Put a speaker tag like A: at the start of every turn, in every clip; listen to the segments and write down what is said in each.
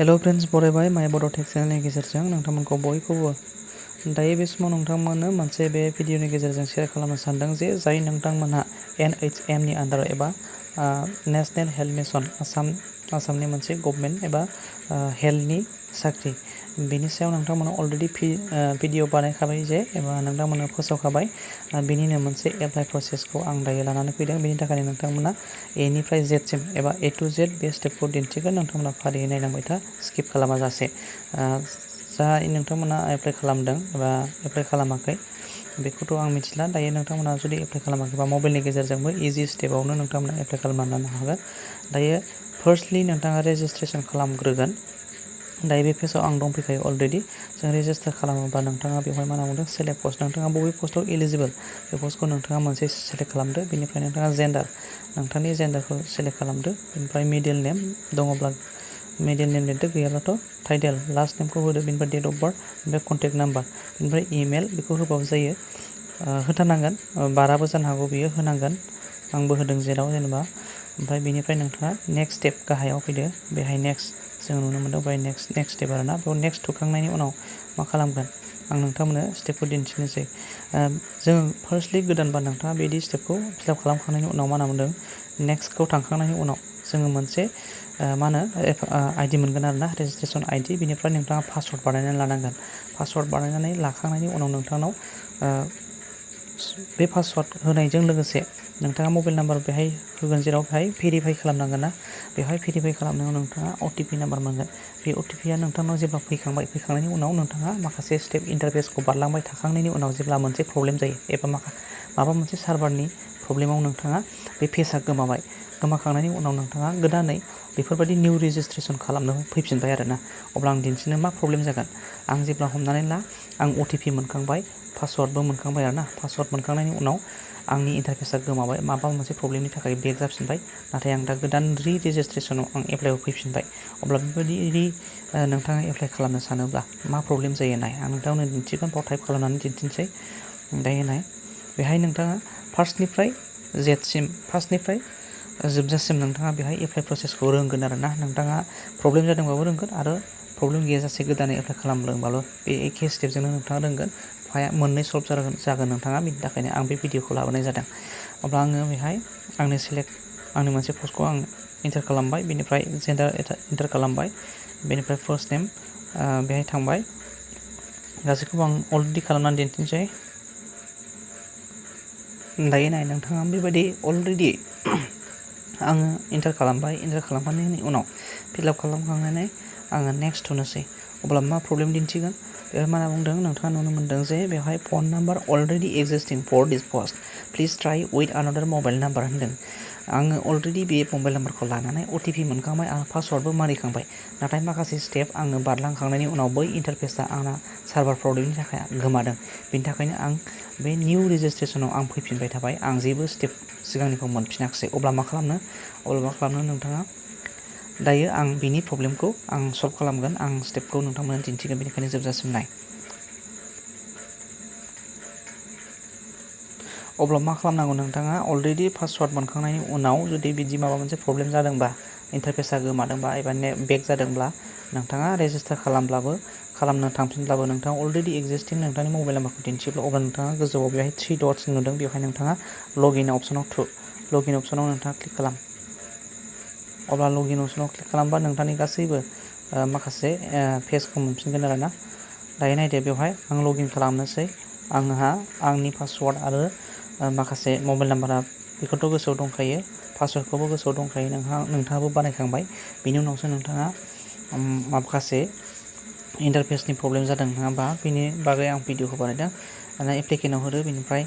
A: Hello friends, बरायबाय माय बड' tech चेनेलनि गेजेरजों नोंथांमोनखौ बयखौबो दायो बे समाव नोंथांमोननो मोनसे बे भिडिअनि गेजेरजों शेयार खालामनो सानदों जे जाय नोंथांमोनहा NHM नि आन्दार एबा नेशनेल हेल्थ मिशन आसामनि मोनसे गभर्नमेन्ट एबा हेल्थनि साख्रि बेनि सायाव नोंथांमोना अलरेडि भिडिअ बानायखाबाय जे एबा नोंथांमोना फोसावखाबाय बेनिनो मोनसे एप्लाइ प्रसेसखौ आं दायो लानानै फैदों। बेनि थाखायनो नोंथांमोना एनिफ्राय जेडसिम एबा A to Z बे स्टेपखौ दिन्थिगोन। नोंथांमोना फारियै नायलांबाय था, स्किप खालामाजासे। जाय नोंथांमोना एप्लाइ खालामदों एबा एप्लाइ खालामाखै बेखौथ' आं मिथिला। दायो नोंथांमोना जुदि एप्लाइ खालामाखैबा मबाइलनि गेजेरजोंबो इजि स्टेपावनो नोंथांमोना एप्लाइ खालामना लानो हागोन। दायो फार्स्टलि नोंथाङा रेजिस्ट्रेसन खालामग्रोगोन। दायो बे पेजआव आं दंफैखायो अलरेडि। जों रेजिस्टार खालामोबा नोंथाङा बेवहाय मा नांगौ सेलेक्ट पस्ट, नोंथाङा बबे पस्टआव एलिजिबल बे पस्टखौ नोंथाङा मोनसे सेलेक्ट खालामदो। बेनिफ्राय नोंथाङा जेन्डार, नोंथांनि जेन्डारखौ सेलेक्ट खालामदो। बेनिफ्राय मिडिल नेम दङब्ला मिडिल नेम लिरदो, गैयाब्लाथ' टाइटेल लास्ट नेमखौ होदो। बेनिफ्राय डेट अफ बार्थ, बेनिफ्राय कन्टेक्ट नाम्बार, बेनिफ्राय इमेल बेखौ होबाबो जायो, होथारनांगोन। बाराबो जानो हागौ बियो, होनांगोन। आंबो होदों जेराव जेनेबा। ओमफ्राय बेनिफ्राय नोंथाङा नेक्स्ट स्टेप गाहायाव फैदो। बेहाय नेक्स्ट जों नुनो मोनदों। ओमफ्राय नेक्स्ट स्टेप आरोना। बेयाव नेक्स्ट थुखांनायनि उनाव मा खालामगोन आं नोंथांमोननो स्टेपखौ दिन्थिनोसै। जों फार्स्टलि गोदानबा नोंथाङा बिदि स्टेपखौ फिलआप खालामखांनायनि उनाव मा मोनदों नेक्स्टखौ थांखांनायनि उनाव जोङो मोनसे मा होनो आइडि मोनगोन आरोना, रेजिस्ट्रेसन आइडि। बेनिफ्राय नोंथाङा पासवर्ड बानायनानै लानांगोन। पासवर्ड बानायनानै लाखांनायनि उनाव नोंथांनाव बे पासवर्ड होनायजों लोगोसे नोंथाङा मबाइल नाम्बार बेहाय होगोन, जेराव बेहाय भेरिफाइ खालामनांगोन ना। बेवहाय भेरिफाइ खालामनायाव नोंथाङा OTP नाम्बार मोनगोन। बे OTPया नोंथांनाव जेब्ला फैखांनायनि उनाव नोंथाङा माखासे स्टेप इन्टारफेसखौ बारलांबाय थाखांनायनि उनाव जेब्ला मोनसे प्रब्लेम जायो एबा माबा मोनसे सार्भारनि प्रब्लेमाव नोंथाङा बे पेजआ गोमाबाय। गोमाखांनायनि उनाव नोंथाङा गोदानै बेफोरबायदि निउ रेजिस्ट्रेसन खालामनो फैफिनबाय आरोना। अब्ला आं दिन्थिनो मा प्रब्लेम जागोन। आं जेब्ला हमनानै ला आं OTP मोनखांबाय, पासवर्डबो मोनखांबाय आरोना। पासवर्ड मोनखांनायनि उनाव आंनि इन्टारफेसआ गोमाबाय, माबा मोनसे प्रब्लेमनि थाखाय बेक जाफिनबाय। नाथाय आं दा गोदान रेजिस्ट्रेसनाव आं एप्लाइआव फैफिनबाय। अब्ला बेबायदि नोंथाङा एप्लाइ खालामनो सानोब्ला मा प्रब्लेम जायो नाय। आं नोंथांनो दिन्थिगोन, बाव टाइप खालामनानै दिन्थिनोसै। दायो नाय, बेहाय नोंथाङा फार्स्टनिफ्राय जोबजासिम नोंथाङा बेहाय एप्लाइ प्रसेसखौ रोंगोन आरोना। नोंथाङा प्रब्लेम जादोंबाबो रोंगोन आरो प्रब्लेम गैयाजासे गोदानै एप्लाइ खालामदोंबाबो बे एखे स्टेपजोंनो नोंथाङा रोंगोन। मोननै सल्भ जागोन नोंथाङा। बिनि थाखायनो आं बे भिडिअखौ लाबोनाय जादों। अब्ला आङो बेहाय आंनि मोनसे पस्टखौ आं एन्टार खालामबाय। बेनिफ्राय जेन्डार एन्टार खालामबाय। बेनिफ्राय फार्स्ट नेम बेहाय थांबाय। गासैखौबो आं अलरेडि खालामनानै दिन्थिनोसै। दायो नाय, नोंथाङा बेबायदि अलरेडि आङो एन्टार खालामबाय। एन्टार खालामखांनायनि उनाव फिलआप खालामखांनानै आङो नेक्स्ट थुनोसै। अब्ला मा प्रब्लेम दिन्थिगोन बेवहाय मा बुंदों, नोंथाङा नुनो मोनदों जे बेवहाय phone number already existing for this post, please try with another mobile number होनदों। आङो अलरेडि बे मबाइल नाम्बारखौ लानानै OTP मोनखांबाय आरो पासवर्डबो मारिखांबाय। नाथाय माखासे स्टेप आङो बारलांखांनायनि उनाव बै इन्टारफेसआ आंना सार्भार प्रब्लेमनि थाखाय गोमादों। बेनि थाखायनो आं बे निउ रेजिस्ट्रेसनाव आं फैफिनबाय थाबाय। आं जेबो स्टेप सिगांनिखौ मोनफिनाखिसै। अब्ला मा खालामनो नोंथाङा दायो आं बिनि प्रब्लेमखौ आं सल्भ खालामगोन। आं स्टेपखौ नोंथांमोननो दिन्थिगोन। बेनिखायनो जोबजासिम नाय। अब्ला मा खालामनांगौ, नोंथाङा अलरेडि पासवर्ड मोनखांनायनि उनाव जुदि बिदि माबा मोनसे प्रब्लेम जादोंबा, इन्टारफेसआ गोमादोंबा एबा बेक जादोंब्ला, नोंथाङा रेजिस्टार खालामनो थांफिनब्लाबो नोंथाङा अलरेडि एक्जिस्टिं नोंथांनि मबाइल नाम्बारखौ दिन्थियोब्ला, अब्ला नोंथाङा गोजौआव बेहाय 3 डट्स नुदों। बेवहाय नोंथाङा लगइन अपसनाव नोंथाङा क्लिक खालाम। अब्ला लगइन अपसनाव क्लिक खालामबा नोंथांनि गासैबो माखासे पेजखौ मोनफिनगोन आरोना। दायो नायदो, बेवहाय आं लगइन खालामनोसै। आंनि पासवर्ड आरो माखासे मबाइल नाम्बारा बेखौथ' गोसोआव दंखायो, पासवर्डखौबो गोसोआव दंखायो। नोंथाङाबो बानायखांबाय। बेनि उनावसो नोंथाङा माखासे इन्टारफेसनि प्रब्लेम जादों नङा होमबा, बेनि बागै आं भिडिअखौ बानायदों। एप्लिकेसनाव होदो, बेनिफ्राय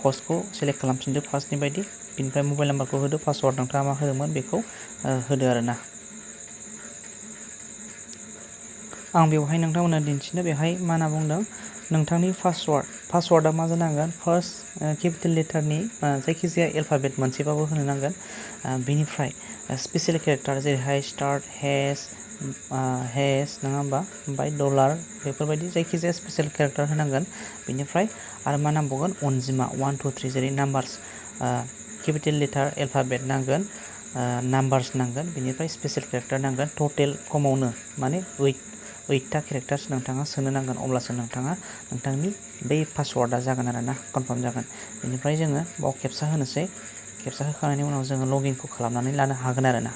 A: पस्टखौ सेलेक्ट खालामफिनदो फार्स्टनि बायदि। बेनिफ्राय मबाइल नाम्बारखौ होदो, पासवर्ड नोंथाङा मा होदोंमोन बेखौ होदो आरोना। आं बेवहाय नोंथांमोननो दिन्थिनो, बेहाय मा होनना बुंदों, नोंथांनि पासवर्डआ मा जानांगोन, फार्स्ट केपिटेल लेटारनि जायखिजाया एल्फाबेट मोनसेबाबो होनो नांगोन। बेनिफ्राय स्पेसियेल केरेक्टार जेरैहाय स्टार्ट हेस नङा होमबा, ओमफ्राय डलार, बेफोरबायदि जायखिजाया स्पेसियेल केरेक्टार होनांगोन। बेनिफ्राय आरो मा नांबावगोन, अनजिमा 1 2 3 जेरै नाम्बार्स, केपिटेल लेटार एल्फाबेट नांगोन। नाम्बार्स नांगोन, बेनिफ्राय स्पेसियेल केरेक्टार नांगोन। टटेल खमावनो माने 8टा केरेक्टार्स नोंथाङा सोनो नांगोन, अब्लासो नोंथाङा नोंथांनि बै पासवार्डआ जागोन आरोना, कनफार्म जागोन। बेनिफ्राय जोङो बाव खेबसा होनोसै। खेबसा होखांनायनि उनाव जोङो लगिनखौ खालामनानै लानो हागोन आरोना।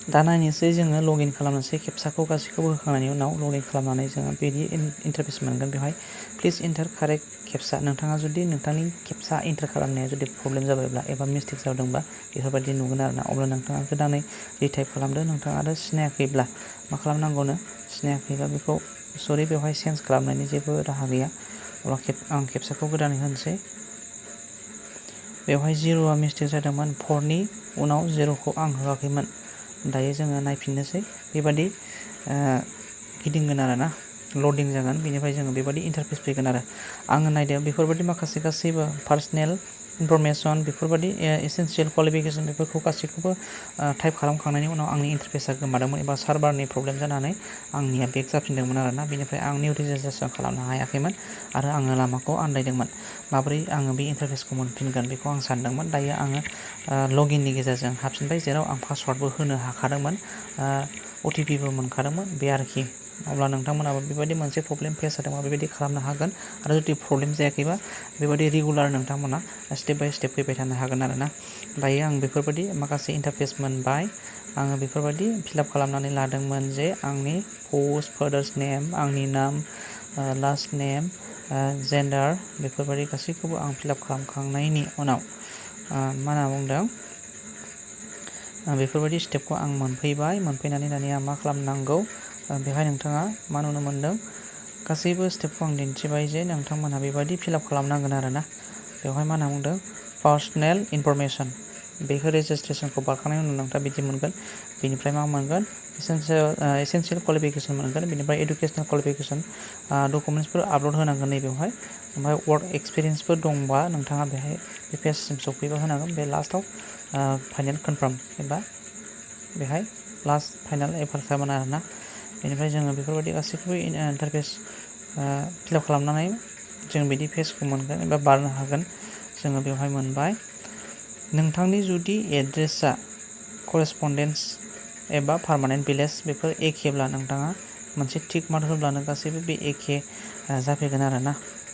A: दा नायनोसै जोङो लगिन खालामनोसै। खेबसाखौ गासैखौबो होखांनायनि उनाव लगिन खालामनानै जोङो बिदि इन्टारफेस मोनगोन। बेवहाय प्लिज इन्टार कारेक्ट खेबसा। नोंथाङा जुदि नोंथांनि खेबसा इन्टार खालामनाया जुदि प्रब्लेम जाबायब्ला एबा मिस्टेक जादोंबा बेफोरबायदि नुगोन आरोना। अब्ला नोंथाङा गोदानै रिटाइप खालामदो। नोंथाङा आरो सिनायाखैब्ला मा खालामनांगौनो, सिनायाखैब्ला बेखौ बेवहाय चेन्ज खालामनायनि जेबो राहा गैया। अब्ला आं खेबसाखौ गोदानै होनोसै। बेवहाय 0आ मिस्टेक जादोंमोन, 4नि उनाव 0खौ आं होआखैमोन। दायो जोङो नायफिननोसै। बेबादि गिदिंगोन आरोना, लडिं जागोन। बेनिफ्राय जोङो बेबादि इन्टारफेस फैगोन आरो। आङो नायदो बेफोरबायदि माखासे गासैबो पार्सनेल इनफरमेसन, बेफोरबायदि एसेन्सियेल कुवालिफिकेसन, बेफोरखौ गासैखौबो टाइप खालामखांनायनि उनाव आंनि इन्टारफेसआ गोमादोंमोन एबा सार्भारनि प्रब्लेम जानानै आंनिया बेक जाफिनदोंमोन आरोना। बेनिफ्राय आं निउ रेजिस्ट्रेसन खालामनो हायाखैमोन आरो आङो लामाखौ आन्दायदोंमोन। माबोरै आङो बे इन्टारफेसखौ मोनफिनगोन बेखौ आं सानदोंमोन। दायो आङो लगिननि गेजेरजों हाबफिनबाय, जेराव आं पासवार्डबो होनो हाखादोंमोन, OTPबो मोनखादोंमोन, बे आरोखि। अब्ला नोंथांमोनाबो बेबायदि मोनसे प्रब्लेम फेस जादोंबा बेबायदि खालामनो हागोन। आरो जुदि प्रब्लेम जायाखैबा बेबायदि रेगुलार नोंथांमोना स्टेप बाय स्टेप फैबाय थानो हागोन आरोना। दायो आं बेफोरबायदि माखासे इन्टारफेस मोनबाय। आङो बेफोरबायदि फिलआप खालामनानै लादोंमोन जे आंनि पोस्ट, फादार्स नेम, आंनि नाम, लास्ट नेम, जेन्डार, बेफोरबायदि गासैखौबो आं फिलआप खालामखांनायनि उनाव मा होनना बुंदों, बेफोरबायदि स्टेपखौ आं मोनफैबाय। मोनफैनानै दानिया मा खालामनांगौ, बेवहाय नोंथाङा मा नुनो मोनदों, गासैबो स्टेपखौ आं दिन्थिबाय जे नोंथांमोनहा बेबायदि फिलआप खालामनांगोन आरोना। बेवहाय मा होनना बुंदों, पार्सनेल इनफरमेसन, बेखौ रेजिस्ट्रेसनखौ बारखांनायनि उनाव नोंथाङा बिदि मोनगोन। बेनिफ्राय मा मोनगोन, एसेन्सियेल कुवालिफिकेसन मोनगोन। बेनिफ्राय इडुकेसनेल कुवालिफिकेसन, डकुमेन्टसफोर आपल'ड होनांगोन नैबेवहाय। ओमफ्राय वर्क एक्सपिरियेन्सफोर दंबा नोंथाङा बेहाय बे पेजसिम सफैबा होनांगोन। बे लास्टआव फाइनेल कनफार्म एबा बेहाय लास्ट फाइनाल एप्लाइ खालामोन आरोना। बेनिफ्राय जोङो बेफोरबायदि गासैखौबो इन्टारफेस फिलआप खालामनानै जों बिदि पेजखौ मोनगोन एबा बारनो हागोन। जोङो बेवहाय मोनबाय। नोंथांनि जुदि एड्रेसा करेसपन्डेन्स एबा पारमानेन्ट भिलेज बेफोर एखेब्ला नोंथाङा मोनसे टिक मार्क होब्लानो गासैबो बे एखे जाफैगोन आरोना।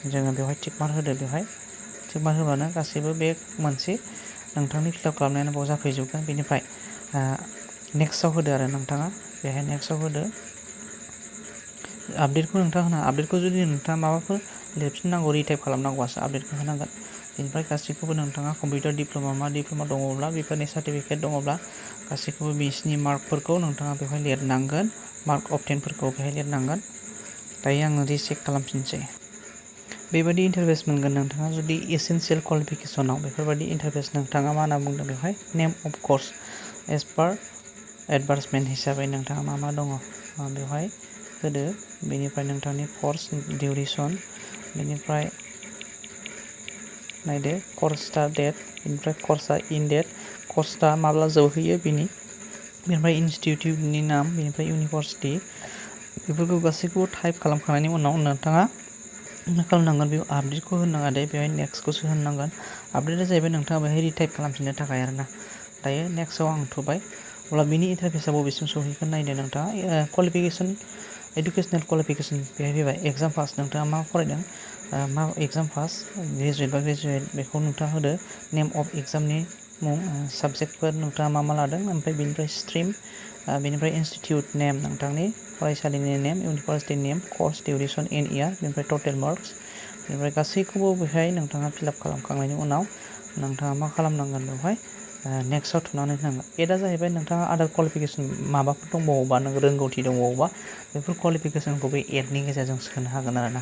A: जोङो बेवहाय टिक मार्क होदो। बेवहाय टिक मार्क होब्लानो गासैबो बे मोनसे नोंथांनि फिलआप खालामनायानो बाव जाफैजोबगोन। बेनिफ्राय नेक्स्टआव होदो आरो नोंथाङा बेहाय नेक्स्टआव होदो। आपडेटखौ नोंथाङा आपडेटखौ जुदि नोंथाङा माबाफोर लिरफिननांगौ, रिटाइप खालामनांगौआसो आपडेटखौ होनांगोन। बेनिफ्राय गासैखौबो नोंथाङा कम्पिउटार डिप्ल'मा दङब्ला, बेफोरनि सार्टिफिकेट दङब्ला गासैखौबो बिसिनि मार्कफोरखौ नोंथाङा बेवहाय लिरनांगोन। मार्क अफ 10फोरखौ बेहाय लिरनांगोन। दायो आङो रिचेक खालामफिनसै। बेबायदि इन्टारफेस मोनगोन नोंथाङा जुदि एसेन्सियेल कुवालिफिकेसनाव बेफोरबायदि इन्टारफेस नोंथाङा मा होनना बुंदों बेवहाय, नेम अफ कर्स एज पार एडभार्समेन्ट हिसाबै नोंथाङा मा दङ बेवहाय होदो। बेनिफ्राय नोंथांनि कर्स डिउरेसन, बेनिफ्राय नायदो कर्स स्टार्ट डेट, बेनिफ्राय कर्सआ इन डेट, कर्सआ माब्ला जोबहैयो बिनि, बेनिफ्राय इनस्टिटिउटनि नाम, बेनिफ्राय इउनिभार्सिटि, बेफोरखौ गासैखौबो टाइप खालामखांनायनि उनाव नोंथाङा मा खालामनांगोन, बेयाव आपडेटखौ होनाङा दे, बेवहाय नेक्स्टखौसो होननांगोन। आपडेटआ जाहैबाय नोंथाङा बेहाय रिटाइप खालामफिननो थाखाय आरोना। दायो नेक्स्टआव आं थुबाय। अब्ला बिनि इन्टारफेसआ बबेसिम सहैगोन नायदो नोंथाङा। कुवालिफिकेसन, इडुकेसनेल कुवालिफिकेसन बेहाय फैबाय। एग्जाम पास, नोंथाङा मा फरायदों, मा एग्जाम पास, ग्रेजुवेट बा ग्रेजुवेट, बेखौ नोंथाङा होदो। नेम अफ एग्जामनि मुं, साबजेक्टफोर नोंथाङा मा लादों, ओमफ्राय बेनिफ्राय स्ट्रिम, बेनिफ्राय इनस्टिटिउट नेम, नोंथांनि फरायसालिनि नेम, इउनिभार्सिटि नेम, कर्स डिउरेसन इन इयार, बेनिफ्राय टटेल मार्क्स, बेनिफ्राय गासैखौबो बेहाय नोंथाङा फिलआप खालामखांनायनि उनाव नोंथाङा मा खालामनांगोन, बेवहाय नेक्स्टआव थुनानै होनांगोन। एडआ जाहैबाय नोंथाङा आदार कुवालिफिकेसन माबाफोर दंबावोबा, नों रोंगौथि दंबावोबा बेफोर कुवालिफिकेसनखौ बे एडनि गेजेरजों सोनो हागोन आरोना।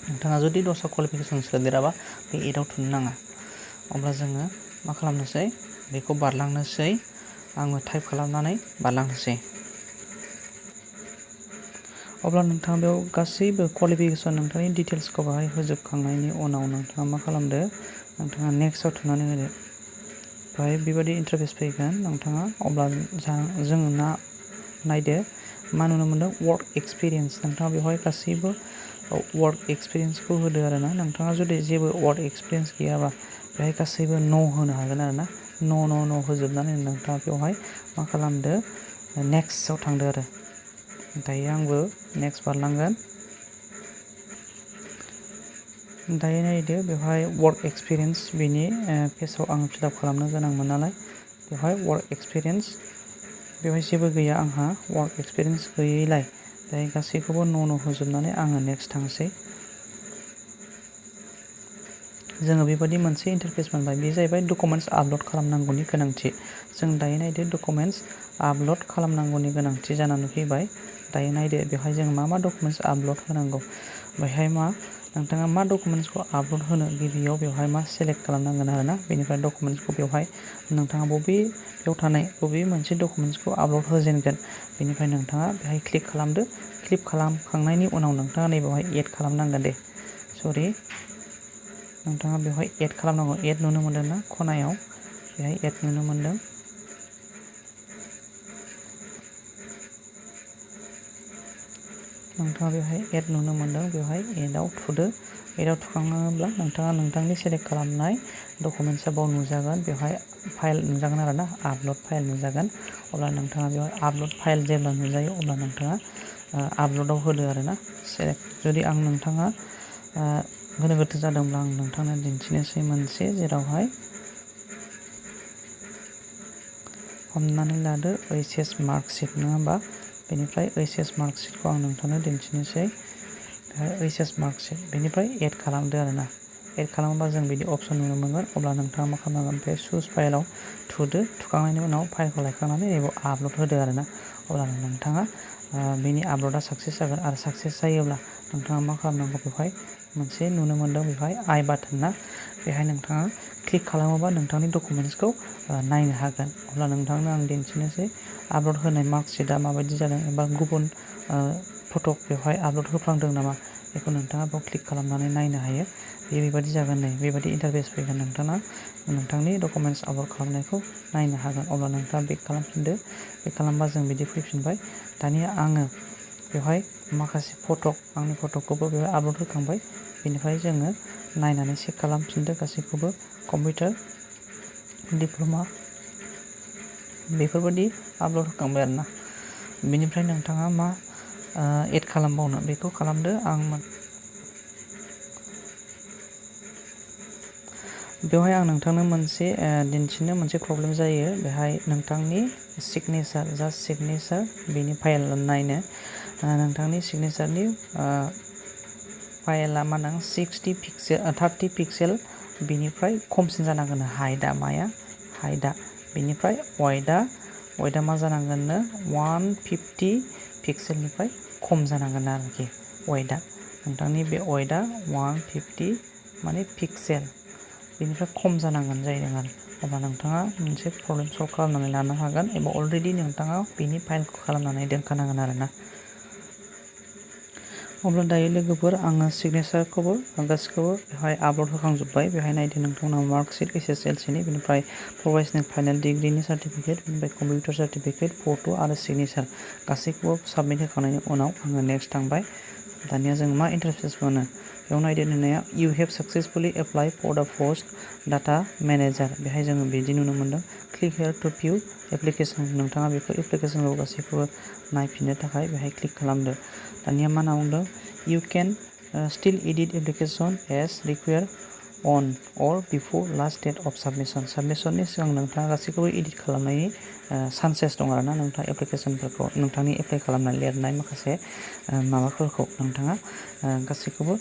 A: नोंथाङा जुदि दस्रा कुवालिफिकेसन सोदेराबा बे एडआव थुनो नाङा। अब्ला जोङो मा खालामनोसै, बेखौ बारलांनोसै। आङो टाइप खालामनानै बारलांनोसै। अब्ला नोंथाङा बेयाव गासैबो कुवालिफिकेसन नोंथांनि डिटेल्सखौ बेहाय होजोबखांनायनि उनाव नोंथाङा मा खालामदो, नोंथाङा नेक्स्टआव थुनानै होदो। बेहाय बेबायदि इन्टारफेस फैगोन नोंथाङा। अब्ला जोङो नायदो मा नुनो मोनदों, वर्क एक्सपिरियेन्स, नोंथाङा बेवहाय गासैबो वर्क एक्सपिरियेन्सखौ होदो आरोना। नोंथाङा जुदि जेबो वर्क एक्सपिरियेन्स गैयाबा बेहाय गासैबो न' होनो हागोन आरोना न' होजोबनानै नोंथाङा बेवहाय मा खालामदो नेक्स्टआव थांदो आरो दायो आंबो नेक्स्ट बारलांगोन। दायो नायदो बेवहाय वर्क एक्सपिरियेन्स बेनि पेजआव आं फिलआप खालामनो गोनांमोन नालाय बेवहाय वर्क एक्सपिरियेन्स बेवहाय जेबो गैया आंहा वर्क एक्सपिरियेन्स गैयैलाय दायो गासैखौबो न' होजोबनानै आङो नेक्स्ट थांसै। जोङो बेबायदि मोनसे इन्टारफेस मोनबाय बे जाहैबाय डकुमेन्टस आपल'ड खालामनांगौनि गोनांथि। जों दायो नायदो डकुमेन्टस आपल'ड खालामनांगौनि गोनांथि जानानै फैबाय। दायो नायदो बेवहाय जों मा डकुमेन्टस आपल'ड होनांगौ बेवहाय नोंथाङा मा डकुमेन्टसखौ आपल'ड होनो गिबियाव बेवहाय सेलेक्ट खालामनांगोन आरोना बेनिफ्राय डकुमेन्टसखौ बेवहाय नोंथाङा बेयाव थानाय बबे मोनसे डकुमेन्टसखौ आपल'ड होजेनगोन बेनिफ्राय नोंथाङा बेहाय क्लिक खालामदो। क्लिक खालामखांनायनि उनाव नोंथाङा नैबेवहाय एड खालामनांगोन दे नोंथाङा बेवहाय एड खालामनांगौ। एड नुनो मोनदों ना खनायाव बेहाय एड नुनो मोनदों। नोंथाङा बेवहाय एड नुनो मोनदों बेवहाय एडआव थुदो। एडआव थुखाङोब्ला नोंथाङा नोंथांनि सेलेक्ट खालामनाय डकुमेन्टसा बाव नुजागोन बेवहाय फाइल नुजागोन आरोना आपल'ड फाइल नुजागोन। अब्ला नोंथाङा बेवहाय आपल'ड फाइल जेब्ला नुजायो अब्ला नोंथाङा आपल'डआव होदो आरोना जुदि नोंथाङा गोनो गोथो जादोंब्ला आं नोंथांनो दिन्थिनोसै मोनसे जेरावहाय हमनानै लादो ओइचएस मार्कशिट नङा होमबा बेनिफ्राय ओइचएस मार्कशिटखौ आं नोंथांनो दिन्थिनोसै। ओइचएस मार्कशिट बेनिफ्राय एड खालामदो आरोना एड खालामोबा जों बिदि अपसन नुनो मोनगोन। अब्ला नोंथाङा मा खालामनांगोन बे चुज फाइलाव थुदो। थुखांनायनि उनाव फाइलखौ लायखांनानै नैबेयाव आपल'ड होदो आरोना अब्ला नोंथाङा बेनि आपल'डआ साक्सेस जागोन आरो साक्सेस जायोब्ला नोंथाङा मा खालामनांगौ बेवहाय मोनसे नुनो मोनदों बेवहाय आइ बाटन ना बेहाय नोंथाङा क्लिक खालामोबा नोंथांनि डकुमेन्टसखौ नायनो हागोन। अब्ला नोंथांनो आं दिन्थिनोसै आपल'ड होनाय मार्कशिटआ माबायदि जादों एबा गुबुन फट' बेवहाय आपल'ड होफ्लांदों नामा बेखौ नोंथाङा बेयाव क्लिक खालामनानै नायनो हायो। बेबायदि जागोन नै बेबायदि इन्टारफेस फैगोन नोंथाङा नोंथांनि डकुमेन्टस आपल'ड खालामनायखौ नायनो हागोन। अब्ला नोंथाङा बेक खालामफिनदो। बेक खालामबा जों बिदि फैफिनबाय। दानिया आङो बेवहाय माखासे आंनि फट'खौबो बेवहाय आपल'ड होखांबाय। बेनिफ्राय जोङो नायनानै चेक खालामफिनदो गासैखौबो कम्पिउटार डिप्ल'मा बेफोरबायदि आपल'ड होखांबाय आरोना। बेनिफ्राय नोंथाङा मा एड खालामबावनो बेखौ खालामदो। बेवहाय आं नोंथांनो मोनसे दिन्थिनो मोनसे प्रब्लेम जायो बेहाय नोंथांनि सिगनेचार बेनि फाइल नायनो नोंथांनि सिगनेचारनि फाइला 30 पिक्सेल बेनिफ्राय खमसिन जानांगोन हाइटआ बेनिफ्राय वाइटआ मा जानांगोननो 150 पिक्सेलनिफ्राय खम जानांगोन आरोखि वाइटआ नोंथांनि बे वाइटआ 150 माने पिक्सेल बेनिफ्राय खम जानांगोन जाहैदों आरो अब्ला नोंथाङा मोनसे प्रब्लेम सल्भ खालामनानै लानो हागोन एबा अलरेडि नोंथाङा बेनि फाइलखौ खालामनानै दोनखानांगोन आरोना। अब्ला दायो लोगोफोर आङो सिगनेचारखौबो गासिखौबो बेवहाय आपल'ड होखांजोब्बाय। बेहाय नायदो नोंथांनाव मार्कशिट एसएसएलसिनि बेनिफ्राय प्रफेसनेल फाइनाल डिग्रिनि सार्टिफिकेट बेनिफ्राय कम्पिउटार सार्टिफिकेट फट' आरो सिगनेचार गासैखौबो साबमिट होखांनायनि उनाव आङो नेक्स्ट थांबाय। दानिया जों मा इन्टारफेस मोनो बेयाव नायदो नुनाया you have successfully apply for the post data manager बेहाय जोङो बिदि नुनो मोनदों। Click here to view application नोंथाङा बेफोर एप्लिकेसनखौ गासैखौबो नायफिननो थाखाय बेहाय क्लिक खालामदो। दानिया मा होनना बुंदों You can still edit application as required on or before last date of submission. साबमिसननि सिगां नोंथाङा गासैखौबो एडिट खालामनायनि चान्सेस दं आरोना नोंथाङा एप्लिकेसनफोरखौ नोंथांनि एप्लाइ खालामनानै लिरनाय माखासे माबाफोरखौ नोंथाङा गासैखौबो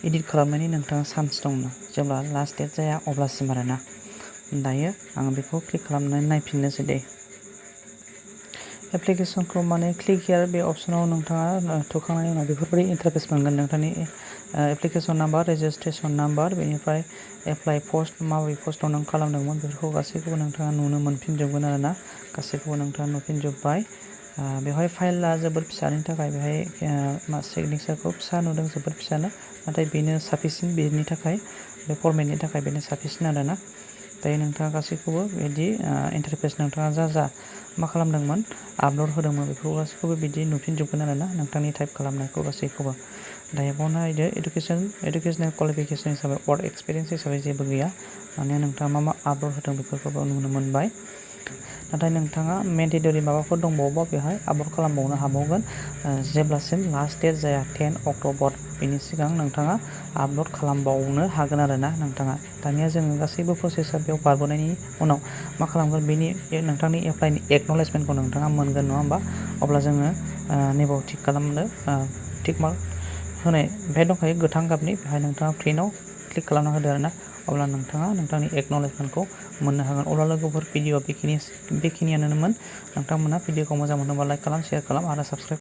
A: एडिट खालामनायनि नोंथाङा चान्स दं जेब्ला लास्ट डेट जाया अब्लासिम आरोना। दायो आं बेखौ क्लिक खालामनानै नायफिननोसै दे। एप्लिकेसनखौ माने क्लिक हियार बे अपसनाव नोंथाङा थुखांनायनि उनाव बेफोरबायदि इन्टारफेस मोनगोन। नोंथांनि एप्लिकेसन नाम्बार रेजिस्ट्रेसन नाम्बार बेनिफ्राय एप्लाइ पस्ट माबे पस्टआव नों खालामदोंमोन बेफोरखौ गासैखौबो नोंथाङा नुनो मोनफिनजोबगोन आरोना गासैखौबो नोंथाङा नुफिनजोब्बाय। बेवहाय फाइला जोबोद फिसानि थाखाय बेहाय सिगनेचारखौ फिसा नुदों जोबोद फिसानो नाथाय बेनो साफिसियेन्ट बेनि थाखाय बे फरमेटनि थाखाय बेनो साफिसियेन्ट आरोना। दायो नोंथाङा गासैखौबो बिदि इन्टारफेस नोंथाङा जा मा खालामदोंमोन आपल'ड होदोंमोन बेफोरखौ गासैखौबो बिदि नुफिनजोबगोन आरोना नोंथांनि टाइप खालामनायखौ गासैखौबो। दायो बाव नायदो इडुकेसनेल क्वालिफिकेसन हिसाबै वर्क एक्सपिरियेन्स हिसाबै जेबो गैया। माने नोंथाङा मा आपल'ड होदों बेफोरखौबो नुनो मोनबाय। नाथाय नोंथाङा मेन्डेटरि माबाफोर दंबावोबा बेवहाय आपल'ड खालामबावनो हाबावगोन। जेब्लासिम लास्ट डेट जाया 10 अक्ट'बर बेनि सिगां नोंथाङा आपल'ड खालामबावनो हागोन आरोना नोंथाङा। दानिया जोङो गासैबो प्रसेसा बेयाव बारबोनायनि उनाव मा खालामगोन बेनि नोंथांनि एप्लाइनि एक्न'लेजमेन्टखौ नोंथाङा मोनगोन नङा होमबा? अब्ला जोङो नैबाव थिक खालामनो टिक मार्क होनाय बेहाय दंखायो गोथां गाबनि बेहाय नोंथाङा प्रिन्टआव क्लिक खालामना होदो आरोना। अब्ला नोंथाङा नोंथांनि एक्न'लेजमेन्टखौ मोननो हागोन। अब्ला लोगोफोर भिडिअ बेखिनियानोमोन। नोंथांमोना भिडिअखौ मोजां मोनोबा लाइक खालाम, शेयार खालाम आरो साबस्क्राइब